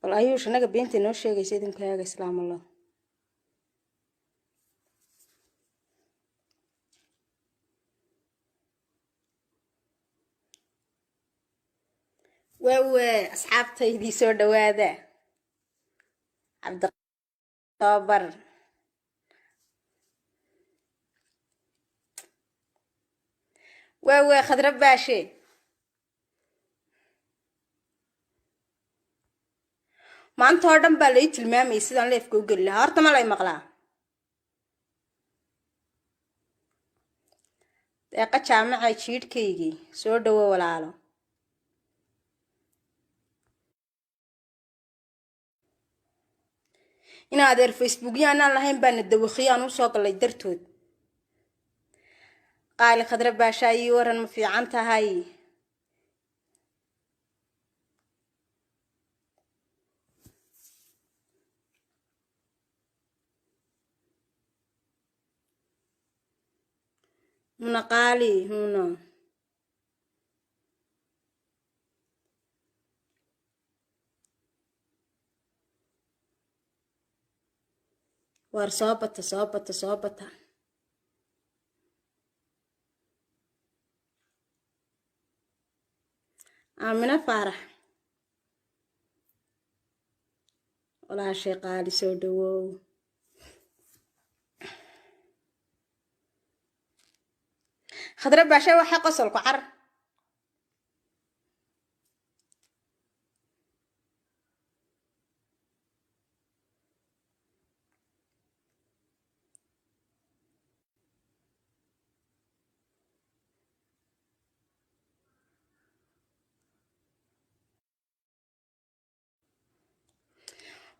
Bal Ayuush, anaga beenta inoo sheegaysa idinkaaga islaamalo. Waawe, asxaabtaydii, soo dhawaada. Cabditobar, waawe, Khadra Baashe, maanta oo dhan baa lai tilmaamayay sidaan live-ka u geli lahaa. Horta ma lay maqlaa? Deeqa Jaamaca, jiidhkaygii, soo dhawo walaalo. Ina adeer, Facebookya anaan lahayn baana dawakhiyo aan usoo galay dartood. Qaali Khadra Baasha, ii waran, ma fiican tahay? Muna qaali, muna. Waar soo bata, soo bata, soo bata. Aamina Faarax, walaashay qaali, soo dhawow. Khadra Baasha, waxaa qosolku car.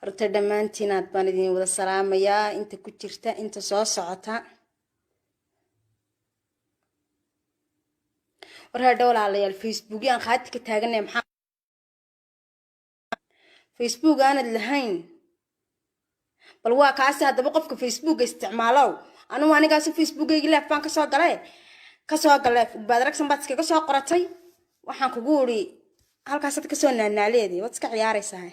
Horta dhammaantiin aad baan idin wada salaamayaa, inta ku jirta, inta soo socota. War hadha walaalayaal, Facebook aan khaati ka taaganay, maxaa Facebook aanad lahayn? Bal waa kaasi. Haddaba qofka Facebooka isticmaalow, anugu anigaasi Facebookaygi live baan kasoo galay, kasoo galay. Baad ragsan baad iskaga soo qoratay. Waxaan kugu uri halkaasaad kasoo naanaaleedi, waad iska ciyaaraysaa.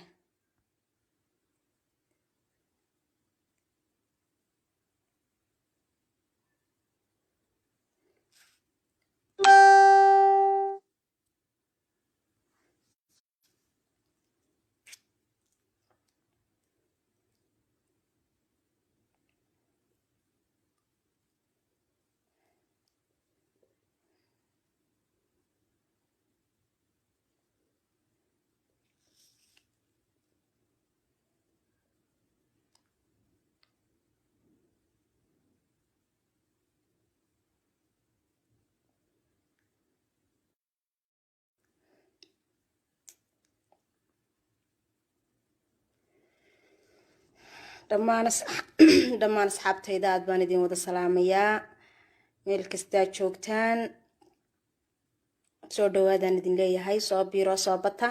Dhammaan asxaabtayda aad baan idin wada salaamayaa, meel kastaa joogtaan. Soo dhawaadaan idin leeyahay, soo biiro, soo bata.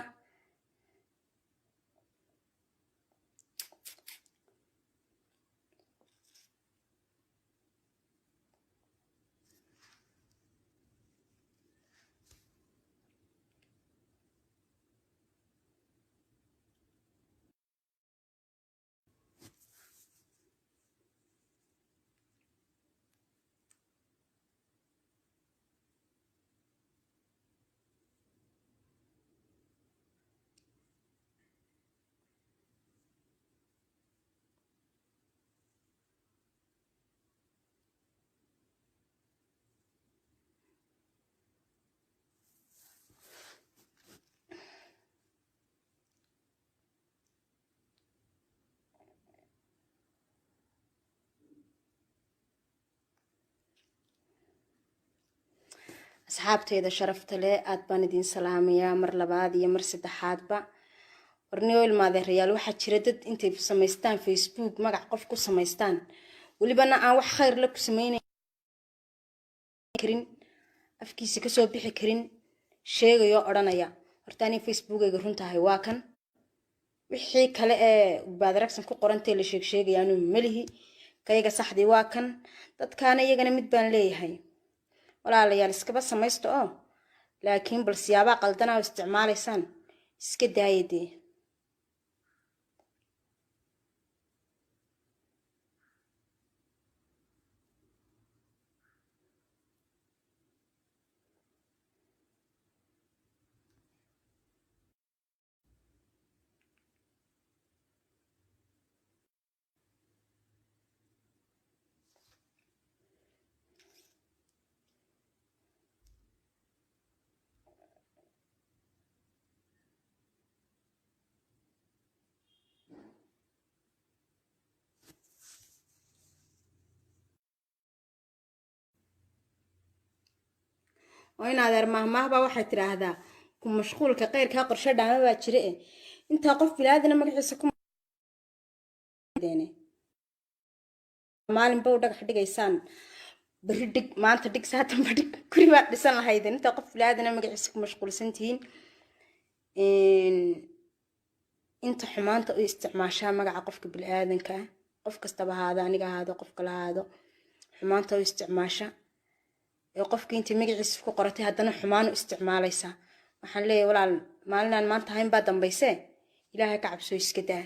Asxaabtayda sharafta leh, aad baan idin salaamayaa mar labaad iyo mar saddexaadba. Warniyo ilmaadeerayaal, waxaa jira dad intay samaystaan Facebook, magac qof ku samaystaan, welibana aan wax khayr la ku samaynayn karin, afkiisa kasoo bixi karin, sheegayo, odhanaya: "Horta ani Facebookayga runtahay waa kan, wixii kale ee Baadragsan ku qorantay la sheeg sheegayaanu melihi, kayga saxdii waa kan." Dadkaana iyagana mid baan leeyahay: walaalayaal, iskaba samaysta oo, laakiin bal siyaabaha qaldanaa oo isticmaalaysaan iska daaya dee. Oo in adeer maahmaahbaa waxay tidhaahdaa, ku mashquulka qeyrkaa qorshe dhaama baa jira. Eh, intaa qof bilaadina magaciisa ku maalinba u dhagax dhigaysaan, berri dhig, maanta dhig, saatanba dhig, guri baad dhisan lahaydeen. Intaa qof bilaadina magaciisa ku mashquulsan tihiin, inta xumaanta u isticmaashaa magaca qofka bili-aadanka ah, qof kastaba ahaado, aniga ahaado, qof kala ahaado, xumaanta u isticmaasha ee qofkii intii magaciisa ku qoratay haddana xumaan u isticmaalaysaa, waxaan leeyahay: walaal, maalinaan maanta ahayn baa dambaysee, Ilaahay ka cabsoo, iska daa.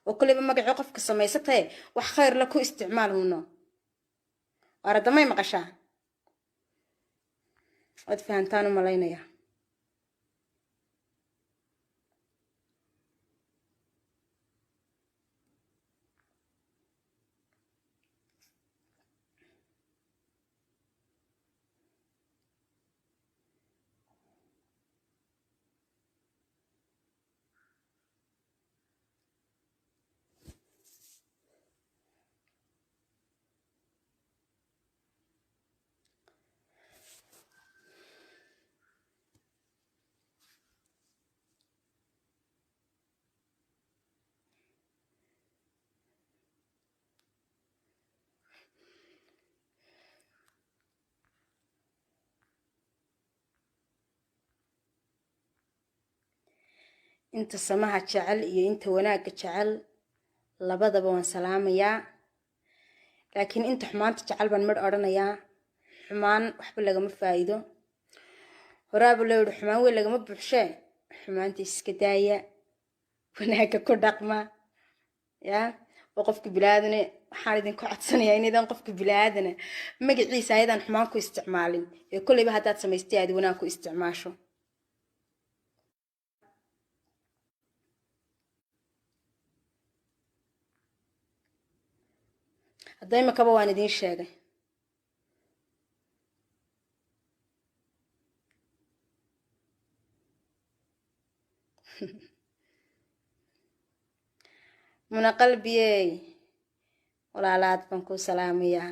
Oo koleyba magacii qofka samaysatae wax khayr la ku isticmaal. Huno waaradamay maqashaa, waad fahantaan u malaynaya. Inta samaha jecel iyo inta wanaagga jecel labadaba waan salaamayaa, laakiin inta xumaanta jecel baan midh odhanayaa. Xumaan waxba lagama faa'iido. Horaaba loo yihi, xumaan weyn lagama buuxshee. Xumaanta iska daaya, wanaagga ku dhaqma. Ya oo qofka bilaadana waxaan idinku codsanayaa inaydaan qofka bilaadana magaciisa ayadaan xumaan ku isticmaalin, ee kolleyba haddaad samaystay aad wanaag ku isticmaasho. Hadda imakaba waan idiin sheegay. Muna qalbiyey, walaalaad baan ku salaamayaa.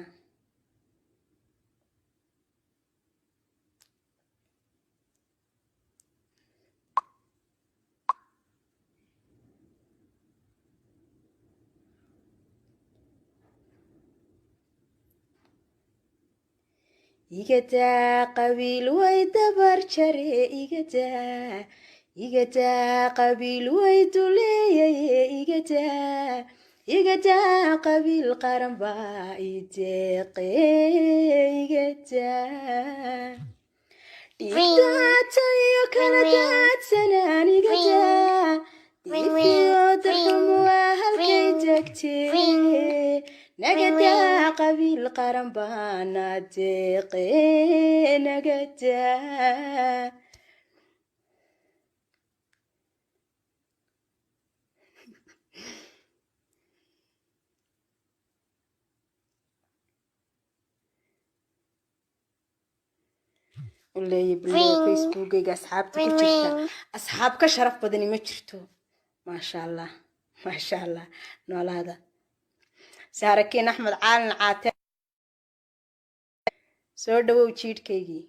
Igadaa qabiil way dabar jare, igadaa, igadaa qabiil way duleeyaye, igadaa, igadaa qabiil qaran baa ideeqe, igadaa dhiigdaatayo kala daadsanaan, igadaa diifiyo darxumo waa halkay tagtee, nagadaa qabiil qaran baana deeqe, nagadaa. Uleeya bileeya, Facebookayga asxaabta ku jirta, asxaab ka sharaf badani ma jirto. Maasha Allah, maasha Allah, noolaada. Saarakiin Axmed Caalin Caate, soo dhawow jiidhkaygii.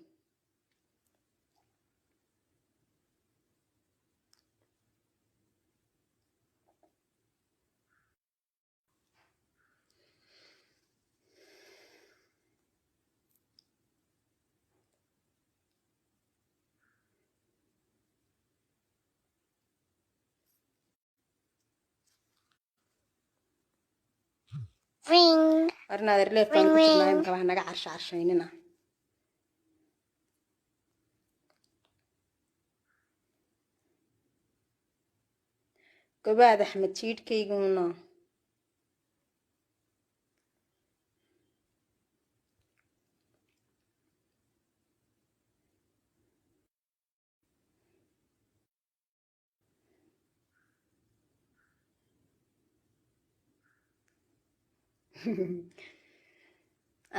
Warnaader leefkaan ku jirnaa imika, wax naga carsha carshaynina. Gobaad Axmed, jiidhkayguna.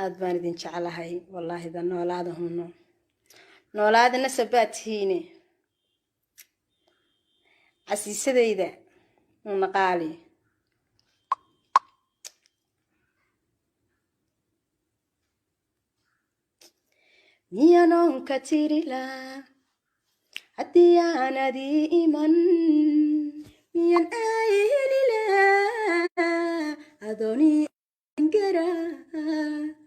Aada baan idin jeclahay wallaahi. Da noolaada huno, noolaada, nasab baad tihiine. Casiisadayda una qaali. Miyanoonka tirilaa haddii aanad ii iman, miyan ay helilaa adooni garaab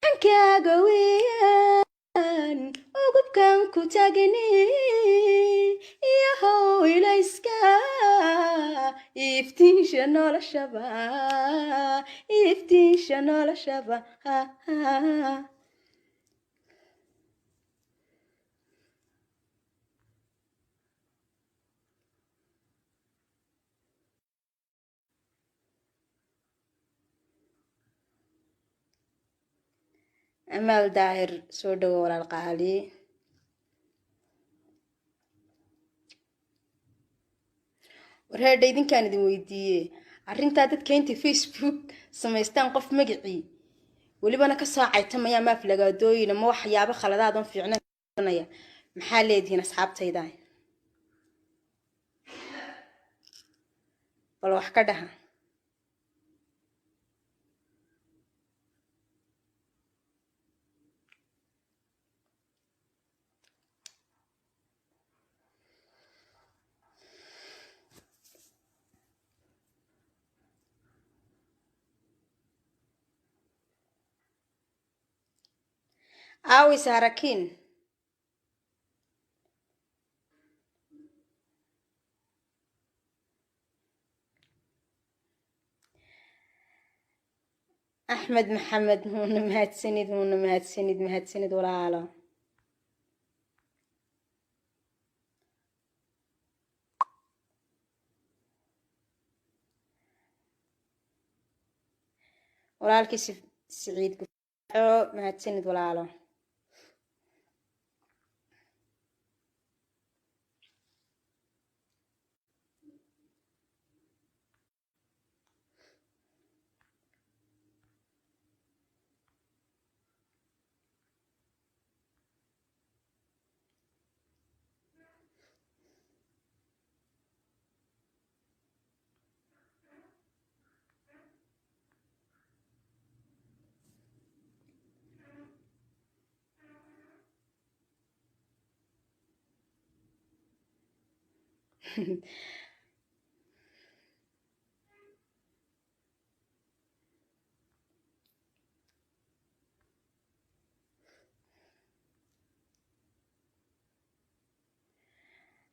ankaaga weeyaan ugubkan ku tagni iyo howlayska iftiinsha noloshaba, iftiinsha noloshaba. Amaal Daahir, soo dhawo walaal qaali. Warheedha, idinkaan idin weydiiye arrintaa, dadka intay Facebook samaystaan qof magacii welibana kasoo caytamaya ama aflagaadooyin ama waxyaabo khaladaadan fiicnanaya, maxaa leedihiin asxaabtayda? Bal wax ka dhaha. Aawi Saarakiin? Axmed Maxamed, muuna mahadsanid, muuna mahadsanid, mahadsanid walaalo. Walaalkii Siciid Gufaaco, mahadsanid walaalo.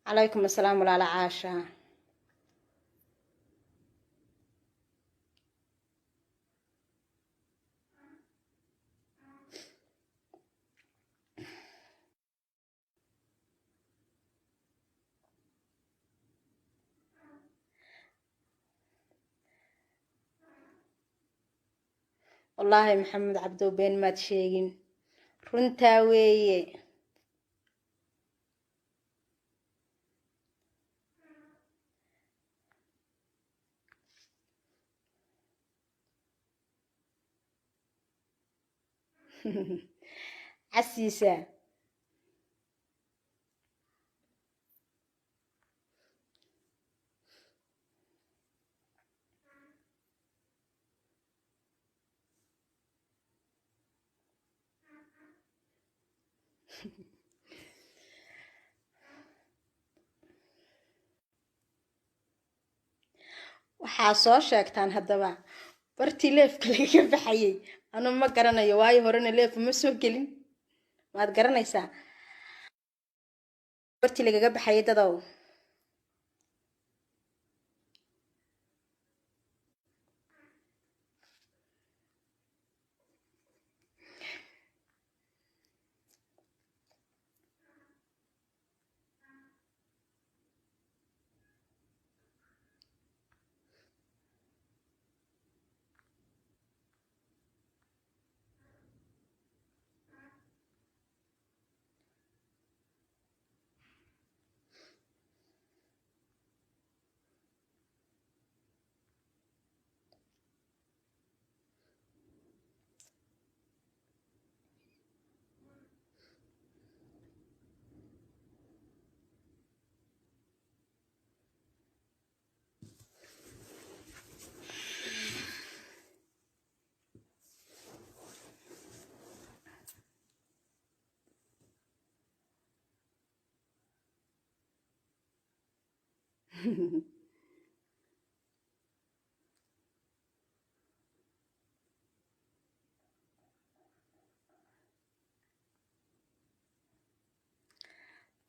Calaykum assalaam walaala Caasha. Wallaahi Maxamed Cabdow, been maad sheegin, runtaa weeye. Casiisa, waxaa soo sheegtaan haddaba bartii live-ka lagaga baxayay. Anu ma garanayo, waayo horena live ma soo gelin. Maad garanaysaa bartii lagaga baxayay, dadow?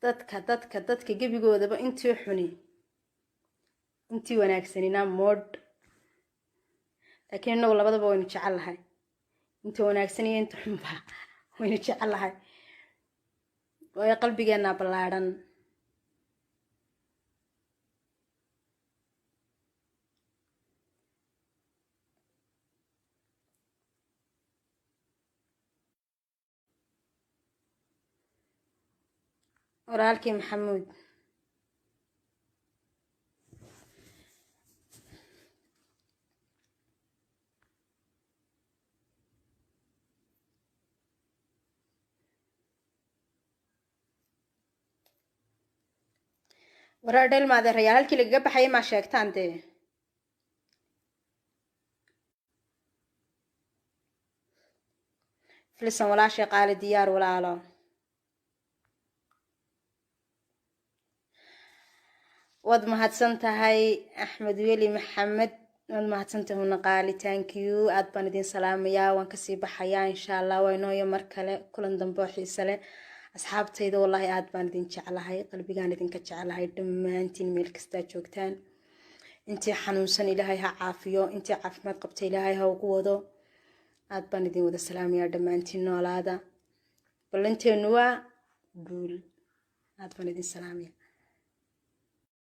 Dadka gebigoodaba intii xuni, intii wanaagsanina moodh, laakiin innagu labadaba waynu jecel lahay, inta wanaagsan iyo inta xunba waynu jecel lahay, waayo qalbigeennaa ballaadhan. Walaalkii Maxamuud, waraa dhelmaadeerayaal, halkii lagaga baxayay maa sheegtaan dee? Filisan walaashay qaali, diyaar walaalo. Waad mahadsan tahay Axmed Weli Maxamed, waad mahadsantahay huna qaali, thank you. Aad baan idin salaamayaa, waan kasii baxayaa insha Allah. Waa inooyo mar kale, kulan dambe oo xiise leh. Asxaabtayda, wallaahi aad baan idin jeclahay, qalbigaan idinka jeclahay dhammaantiin meel kastaa joogtaan. Intii xanuunsan Ilaahay ha caafiyo, intii caafimaad qabta Ilaahay ha ugu wado. Aad baan idin wada salaamayaa dhammaantiin, noolaada. Ballanteenu waa guul. Aad baan idin salaamaya.